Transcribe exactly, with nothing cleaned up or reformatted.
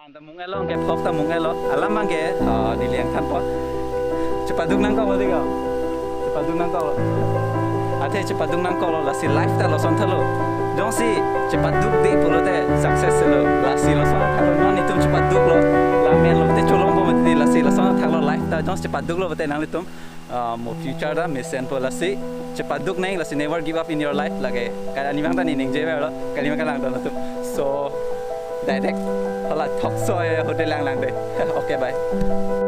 Anta mung-elo, ke phok ta mung-elo. Alam abang ke, ah, neli nangthanpo. Chepaduk nangkok lo dei ko. Chepaduk nangkok lo. Athe chepaduk nangkok lo, lasi life ta lason thalo. Jongsi chepadukde pulote success lo. Lasi lason thalo. Non itum chepaduk lo. Lamen lo te cholongpo mati, lasi lason thalo life ta. Jongsi chepaduk lo pulote nanglitum, ah, mo future ta mesenpo, lasi chepaduk nang, lasi never give up in your life lake. Kali arni abang ta neli ningje lo, kali abang kelang ta latum. So, direct hala talk show ahut langlang dei. Okay, bye.